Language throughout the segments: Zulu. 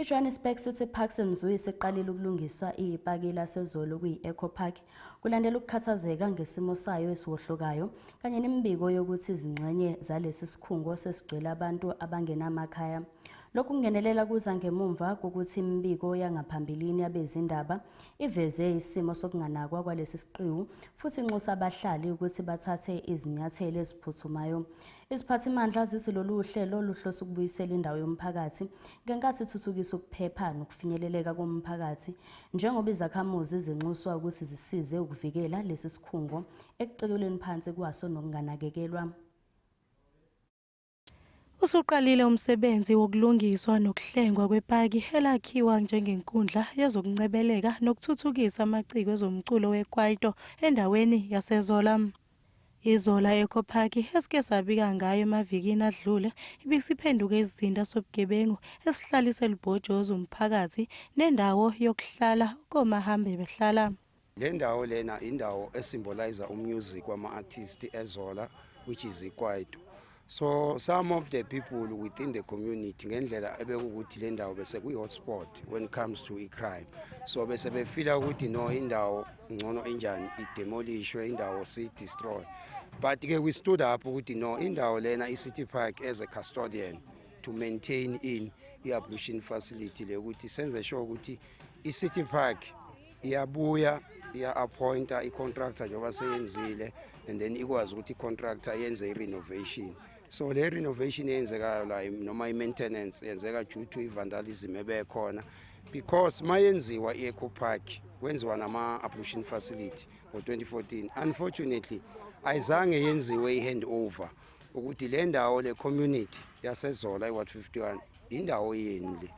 I-Johannesburg City Parks and Zoo isiqalile ukulungisa ipaki laseZola okuyi-Eco Park kulandela ukukhathazeka ngesimo sayo esiwohlokayo kanye nemibiko yokuthi izingxenye zalesi sikhungo sesigcwele abantu abangenamakhaya. Lokhu kungenelela kuza ngemumva kokuthi imibiko yangaphambilini yabezindaba iveze isimo sokunganakwa kwalesi siqiwu futhi inxusa abahlali ukuthi bathathe izinyathelo eziphuthumayo. Iziphathimandla zithi lolu hlelo luhlose ukubuyisela indawo yomphakathi ngenkathi ithuthukisa ukuphepha nokufinyeleleka komphakathi njengoba izakhamuzi zinxuswa ukuthi zisize ukuvikela lesi sikhungo ekucekelweni phansi kwaso nokunganakekelwa. Usuqalile umsebenzi wokulungiswa nokuhlengwa kwepaki elakhiwa njengenkundla yezokuncebeleka nokuthuthukisa amaciko ezomculo wekwaito endaweni yaseZola. IZola Eco Park esike sabika ngayo emavikini adlule ibisiphenduke isizinda sobugebengu esihlalise lubhojozi umphakathi nendawo yokuhlala komahambe behlala. Le ndawo lena indawo esymbolize umusic wama-artist eZola, which is ikwaito. So some of the people within the community, ngendlela ebekukuthi le ndawo bese kuyi-hotspot when it comes to i-crime, so bese befila ukuthi no, indawo ngcono injani idemolishwe, indawo siyi-destroy. But ke we stood up ukuthi no, indawo lena i-City Park as a custodian to maintain in i-ablution facility le, ukuthi senze sure ukuthi i-City Park iyabuya iya-appointa i-contractor njengoba seyenzile, and then ikwazi ukuthi i-contractor yenze i-renovation. So le renovation eyenzekayo la noma i-maintenance yenzeka due to i-vandalism ebekhona, because mayenziwa i-Eco Park kwenziwa nama-ablution facility ngo-2014. Unfortunately ayizange yenziwe i-handover ukuthi le ndawo le community yaseZola i-Ward 51 indawo yeni le.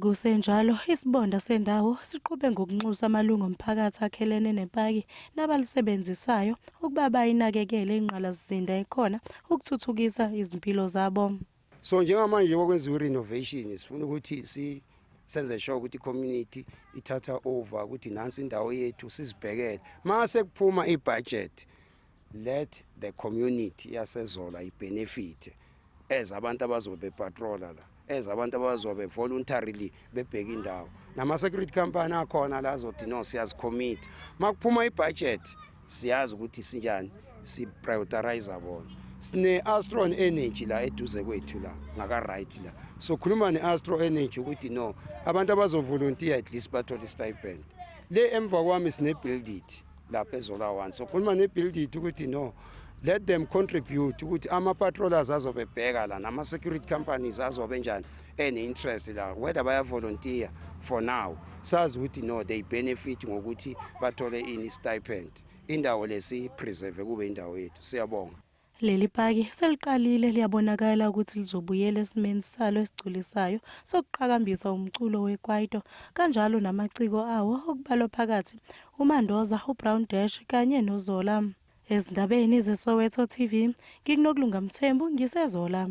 Kusenjalo, isibonda sendawo siqhube ngokunxusa amalungu omphakathi akhelene nepaki nabalisebenzisayo ukuba bayinakekele ingqalasizinda ekhona ukuthuthukisa izimpilo zabo. So njengamanje kwakwenziwa i-renovation, sifuna ukuthi si senze sure ukuthi i-community ithatha over ukuthi nansi indawo yethu, sizibhekele. Mase kuphuma i-budget, let the community yaseZola ibenefit as abantu abazobe bepatrola la, as abantu abazobe voluntarily bebheka indawo, nama-security company akhona la azothi no, siyazicommit. Makuphuma i-budget siyazi ukuthi sinjani, si-prioritize bona. Sine-Astron Energy la eduze kwethu la ngaka-right la, so khuluma ne-Astro Energy ukuthi no, abantu abazovolunteer at least bathole i-stipend. Le emva kwami sine-Build It lapha eZola 1, so khuluma ne-Build It ukuthi no, let them contribute ukuthi ama-patrollers azobe bheka la nama-security companies azobe njani ene-interest la, whether bayavolunteer for now, sazi ukuthi no, they benefit ngokuthi bathole ini, stipend. Indawo lesiyipreserve kube indawo yethu. Siyabonga. Leli paki seliqalile liyabonakala ukuthi lizobuyela esimeni salo esigculisayo sokuqhakambisa umculo wekwaito kanjalo namaciko awo okubalwa phakathi uMandoza, uBrown Dash kanye noZola. Ezindabeni zeSoweto TV, ngikuNokulunga Mthembu ngiseZola.